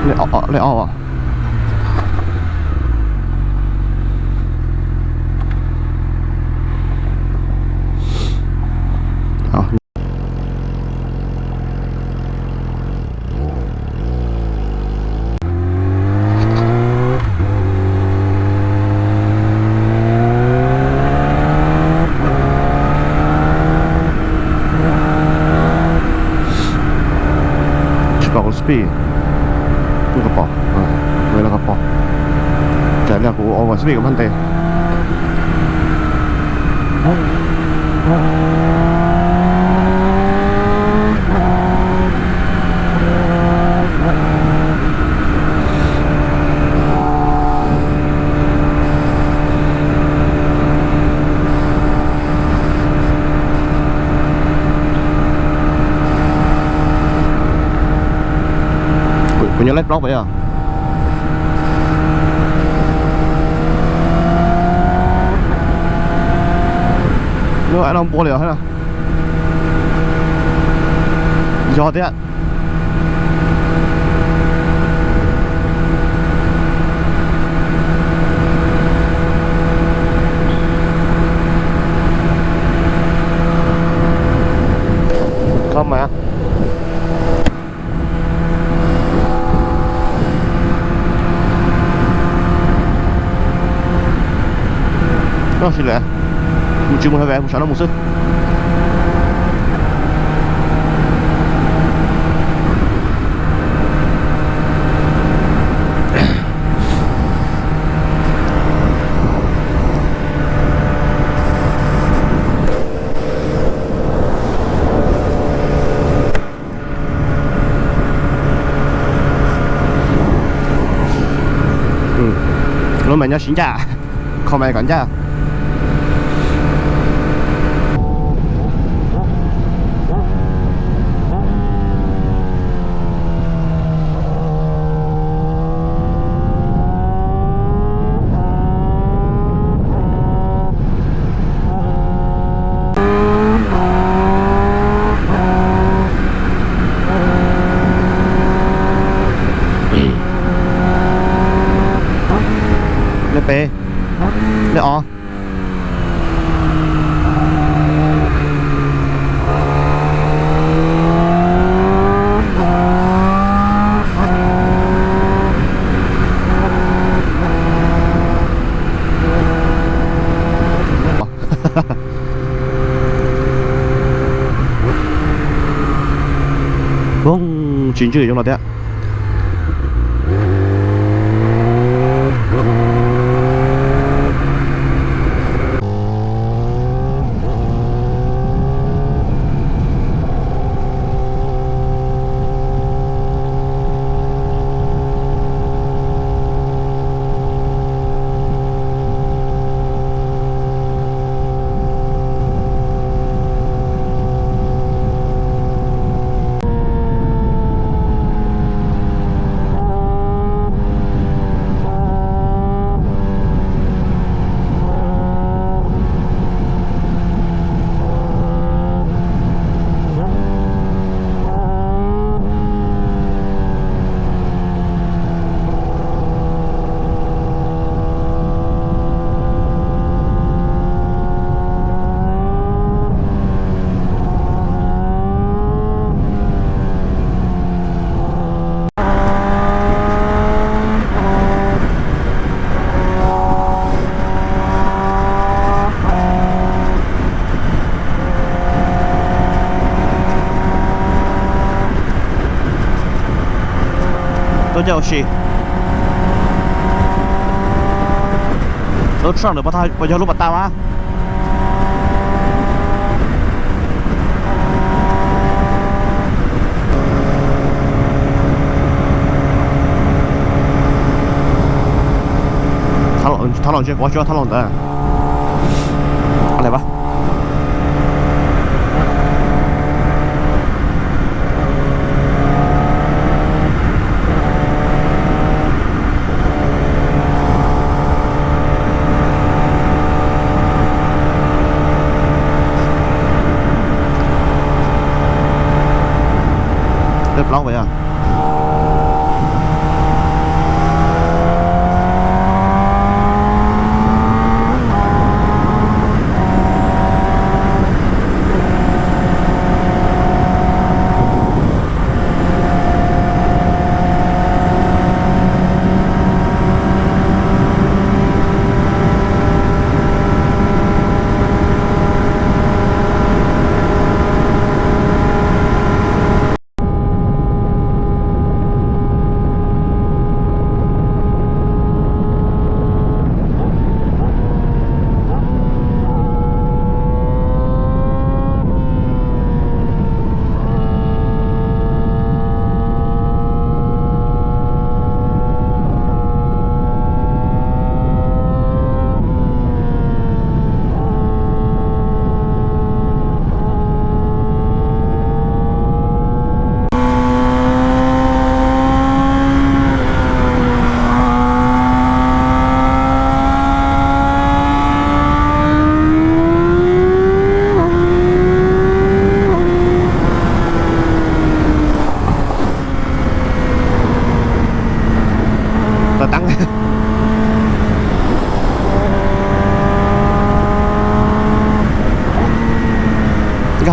Lej ob, lej ob as. Tsis pom kuv speed, kuv pom, kuv pom. Tsam li kuv over speed kuv pab ntes. Kuv nyob lej plaub pem os. Lub av no npua li os. Yog thiab. Koj mas. Koj sim lawm, mus tsis mus hauv ves, mus saum no mus xwb. Lub mas nyob sib ncaj, kho mas kom ncaj. Lej peb, lej ob. Poob, tsis ntswj zoo no thiab. Tuaj caij ua si. Lub tshooj ntawd puas yog lub pas tau a? Thab los ntshe kuv xyuas thab los ntawd. Lej plaub puas yog?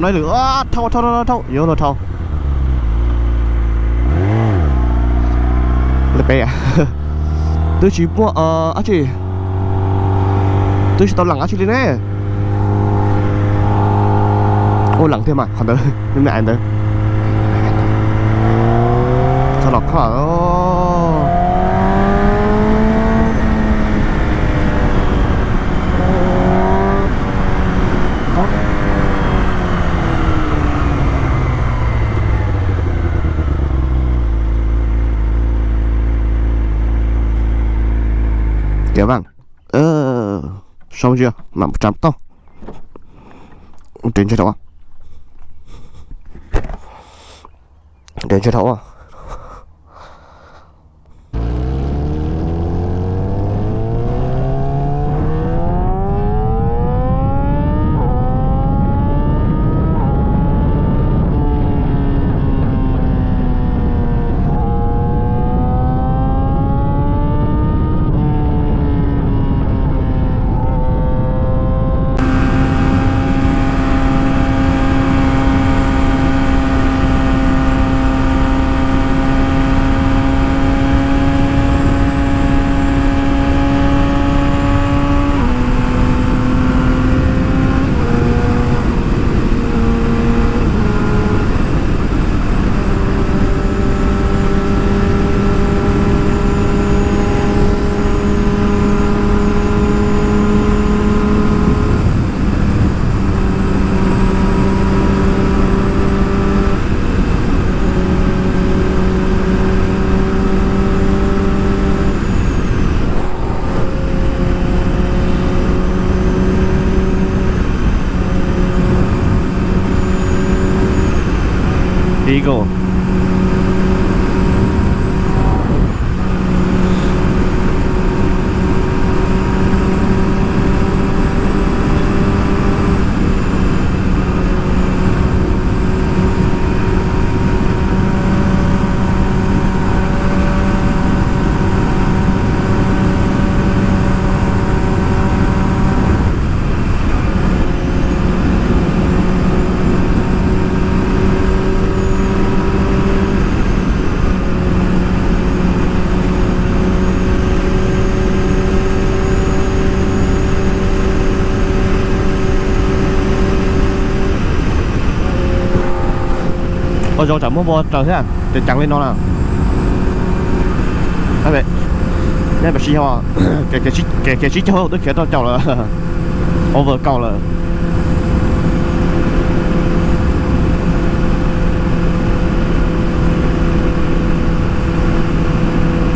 no lwm, thauj thauj thauj, yuav luag dhau. Peb twb tsis muaj dab tsi, twb tsis tau lees dab tsi li ne. Ua lees thiab mas qhov ntawd, me me ntawd. Txog los khob. Kev vaj, sab ntsia mam tsa tau. Tes ntshe dhau, tes ntshe dhau. Eagle. Ua zoo tsam muab npua raws thiab ces ceev li no na. Nyob pem sib yog, kev tsib caug twb khiav rau caum lawm, over kaum lawm.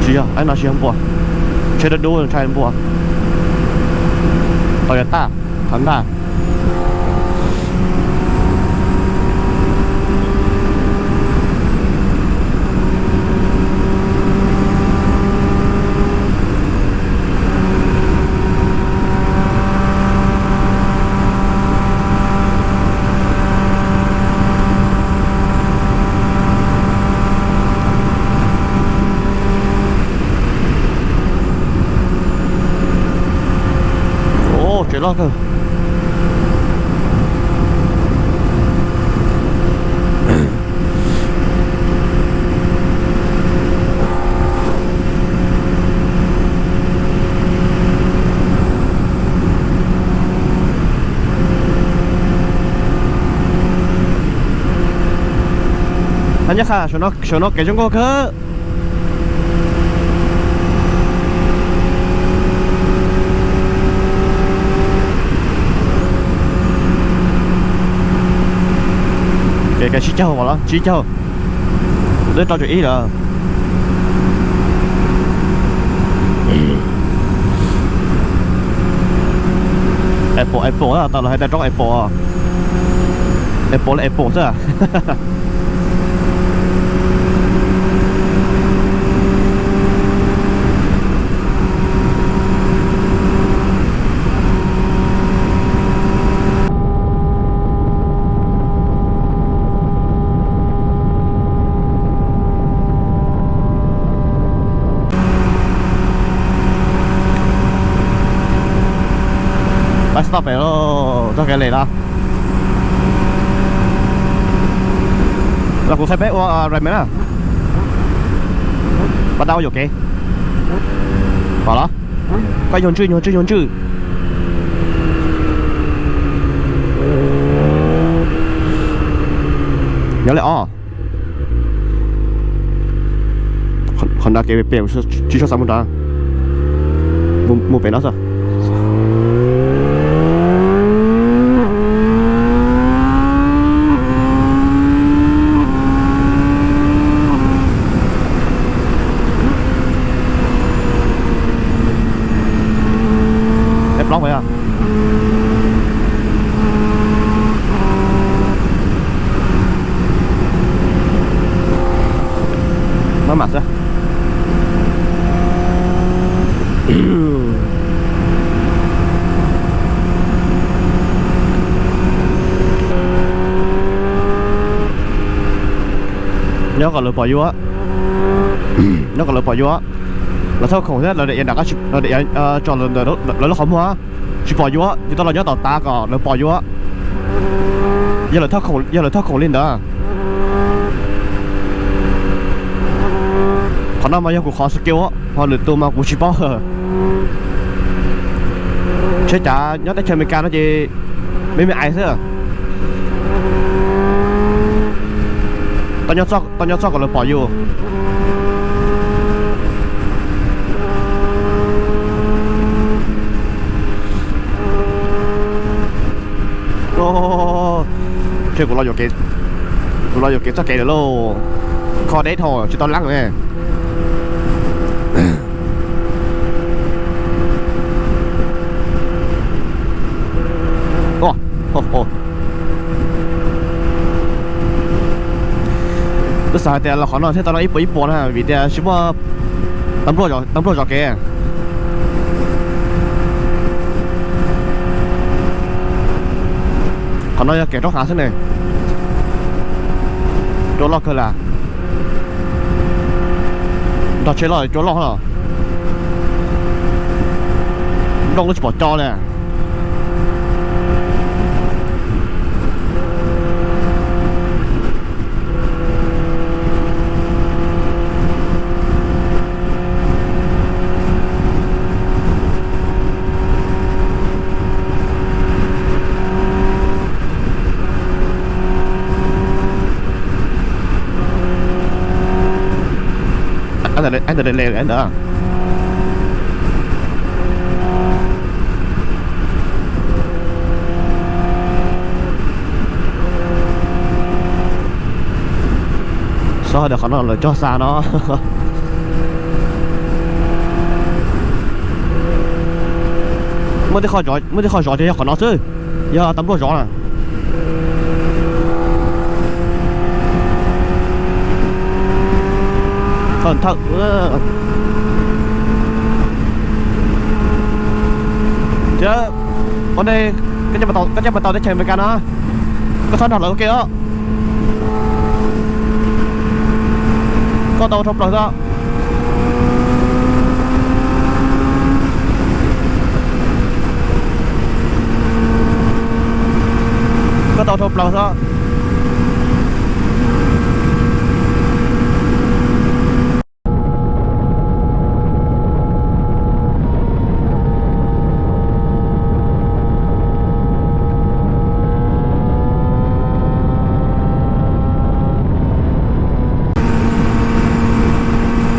Tsis yog, no tsis yog npua, tsheb dub dub ntshai npua. Toyota Tundra. Tsev loj kawg. Nyob qha saum no kev zoo nkauj kawg. Kev tsib caug los tsib caug, twb rau caum ib lawm. Apple, Apple, tau lawv hais tias roob Apple. Apple li Apple xwb. Pab stop pem lauj, txoj kev lem los. Kuv qhia peb ua ride map na. Pab dab ua yuam kev. Pom los? Koj nyuag ntswj, nyuag ntswj, nyuag ntswj. Nyob li os. Qhov no kev pem, tsis tshua xav mus nrad. Mus pem no xwb. Peb plaub mus yog. Maj mam xwb. Nyob kom lawv pom yus. Nyob kom lawv pom yus. Lawv thauj khoom thiab lawv daim iav nram qab, lawv daim iav tso lawv lub qhov muag. Tsis pom yus, yus tau los nyob tom tav kom lawv pom yus. Yog lawv thauj khoom, yog lawv thauj khoom li ntawd. Qhov no mas yog kuv qhov skill, ho lwm tus mas kuv tsis paub. Tsheb cav nyob teb chaws Amelikas no ces me me ais xwb. Tau nyob txoj kom lawv pom yus. Ces kuv los yuam kev, kuv los yuam kev txoj kev lawm lauj. Kho deb dhau tsis tau lab ne. Twb xav hais tias los qhov no thiaj tau ib puas ib puas na vim tias tsis muaj tab npluaj zov kev. Qhov no yog kev roob hav xwb ne. Cua loj kawg las. Nrog tsheb loj cua loj los. Nplooj lub tsis pom co li. Ntawd le ntawd. Xob hais tias qhov no lawv cog xa no. Muaj tej qho zov ces yog qhov no xwb, yog tab npluaj zov na. Thawj thawj. Thiab, ua ntej koj caij mas tau teb chaws Amelikas no, koj txhob nrog lawv ua ke os. Koj tau dhau plaws xwb. Koj tau dhau plaws xwb.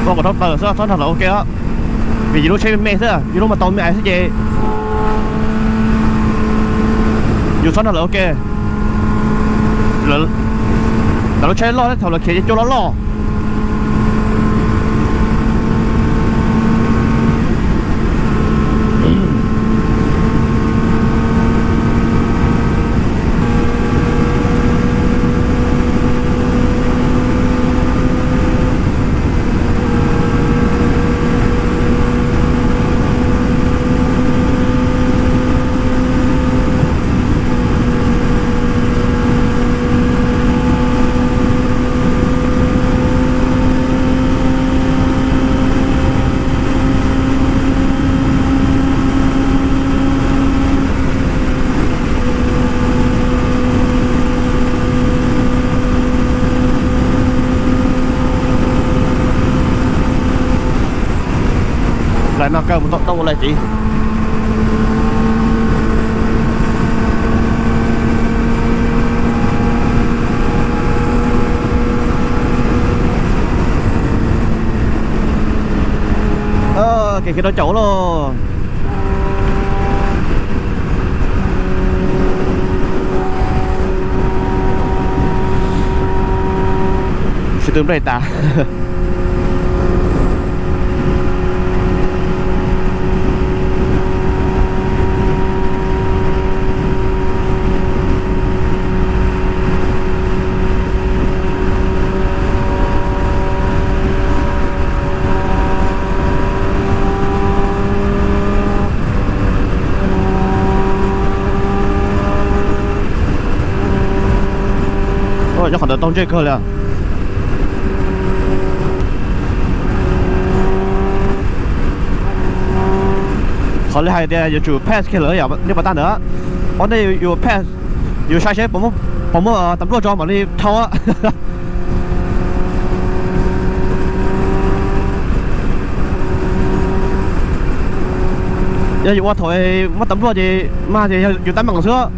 Koj kom dhau plaws xwb, txhob nrog lawv ua ke os. Vim yus lub tsheb me me xwb, yus lub mas tau me ais xwb ces yus txhob nrog lawv ua ke. Lawv lub tsheb loj thiab thaum lawv khiav ces cua loj loj. Noj kawg mus tom toj ua laij tid. Kev khiav rau caum lauj. Sib tw nplej tas. Nyob qhov ntawd tau ntsej kawg li. Qhov li hais tias yuav tsum pass kiag lawm yom, nej pom tag ntawd. Ob nej yuav pass, yus saib seb puas muaj tam npluaj tso mam li thau. Yog yus ua thaum muaj tam npluaj ces mas ces yus tab meeg xwb.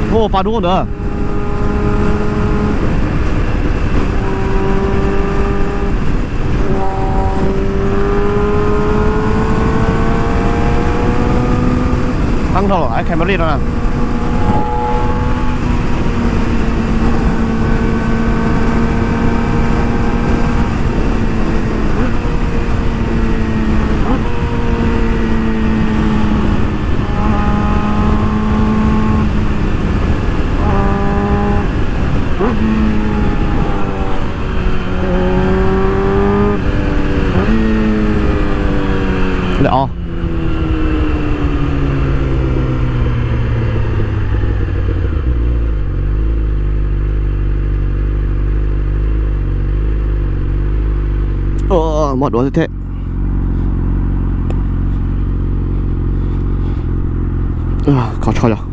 Hu pa dub ntawd. Qeeb dhau lawm, Camry no na. Lawm os. Moj duav thiab thiab. Kho tsho yog.